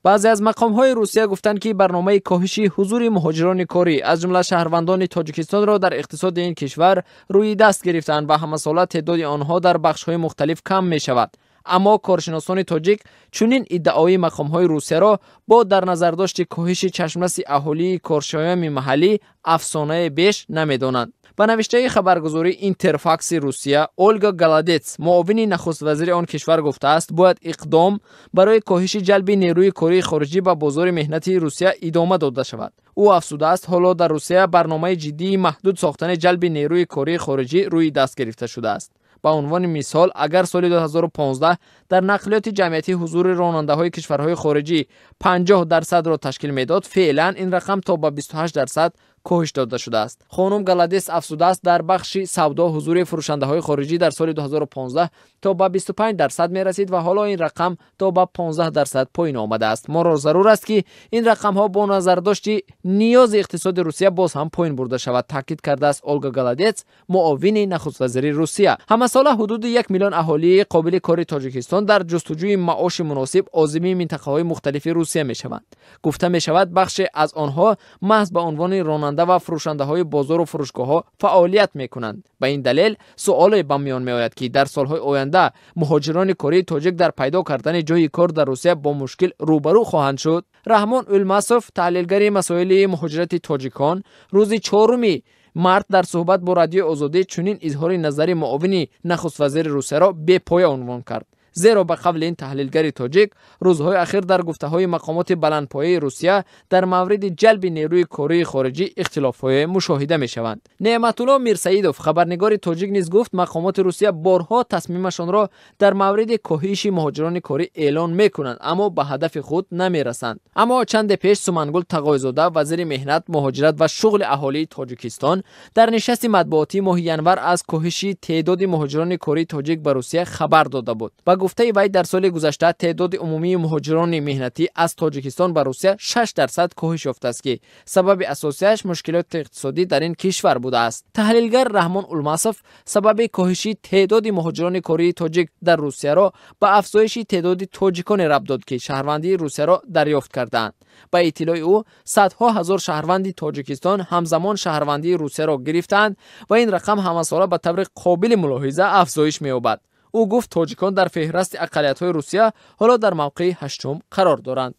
Баъзе аз мақомҳои Русия гуфтанд, ки барномаи коҳиши ҳузури муҳоҷирони корӣ, аз ҷумла шаҳрвандони Тоҷикистонро дар иқтисоди ин кишвар рӯи даст гирифтаанд ва ҳамасола теъдоди онҳо дар бахшҳои мухталиф кам мешавад. Аммо коршиносони тоҷик чунин иддаои мақомҳои Русияро бо дар назардошти коҳиши чашмраси аҳолии коршоёми маҳаллӣ афсонае беш намедонанд. Ба навиштаи хабаргузории Интерфакси Русия, Олга Голодец, муовини нахуствазири он кишвар, гуфтааст, бояд иқдом барои коҳиши ҷалби нерӯи кории хориҷӣ ба бозори меҳнати Русия идома дода шавад. Ӯ афзудааст, ҳоло дар Русия барномаи ҷиддии маҳдуд сохтани ҷалби нерӯи кории хориҷӣ рӯи даст гирифта шудааст. Ба унвони мисол, агар соли 2015 дар нақлиёти ҷамъиятӣ ҳузури ронандаҳои кишварҳои хориҷӣ 50%-ро ташкил медод, феълан ин рақам то ба 28% коҳиш дода шудааст. Хонум Голодец афзудааст, дар бахши савдо ҳузури фурӯшандаҳои хориҷӣ дар соли 2015 то ба 25% мерасид ва ҳоло ин рақам то ба 15% поён омадааст. Моро зарур аст, ки ин рақамҳо бо назардошти ниёзи иқтисоди Русия боз ҳам поён бурда шавад, таъкид кардааст Олга Голодец, муовини нахуствазири Русия. Ҳамасола ҳудуди 1 миллион аҳолии қобили кори Тоҷикистон дар ҷустуҷӯи маоши муносиб озими минтақаҳои мухталифи Русия мешаванд. Гуфта мешавад, бахше аз онҳо маҳз ба унвони ронанда ва фурӯшандаҳои бозору фурӯшгоҳҳо фаъолият мекунанд. Ба ин далел суоле ба миён меояд, ки дар солҳои оянда муҳоҷирони кории тоҷик дар пайдо кардани ҷойи кор дар Русия бо мушкил рӯбарӯ хоҳанд шуд. Раҳмон Улмасов, таҳлилгари масоили муҳоҷирати тоҷикон, рӯзи 4 март дар суҳбат бо Радиои Озодӣ чунин изҳори назари муовини нахуствазири Русияро бепоя унвон кард, зеро ба қавли ин таҳлилгари тоҷик, рӯзҳои ахир дар гуфтаҳои мақомоти баландпояи Русия дар мавриди ҷалби нерӯи кории хориҷӣ ихтилофҳое мушоҳида мешаванд. Неъматулло Мирсаидов, хабарнигори тоҷик, низ гуфт, мақомоти Русия борҳо тасмимашонро дар мавриди коҳиши муҳоҷирони корӣ эълон мекунанд, аммо ба ҳадафи худ намерасанд. Аммо чанде пеш Сумангул Тағойзода, вазири меҳнат, муҳоҷират ва шуғли аҳолии Тоҷикистон, дар нишасти матбуотии моҳи январ аз коҳиши теъдоди муҳоҷирони кории тоҷик ба Русия хабар дода буд. Ба гуфтаи вай, дар соли гузашта теъдоди умумии муҳоҷирони меҳнатӣ аз Тоҷикистон ба Русия 6% коҳиш ёфтааст, ки сабаби асосияш мушкилоти иқтисодӣ дар ин кишвар будааст. Таҳлилгар Раҳмон Улмасов сабаби коҳиши теъдоди муҳоҷирони кории тоҷик дар Русияро ба афзоиши теъдоди тоҷиконе рабт дод, ки шаҳрвандии Русияро дарёфт кардаанд. Ба иттилои ӯ, садҳо ҳазор шаҳрванди Тоҷикистон ҳамзамон шаҳрвандии Русияро гирифтаанд ва ин рақам ҳамасола ба таври қобили мулоҳиза афзоиш меёбад. Ӯ гуфт, тоҷикон дар феҳрасти ақаллиятҳои Русия ҳоло дар мавқеи ҳаштум қарор доранд.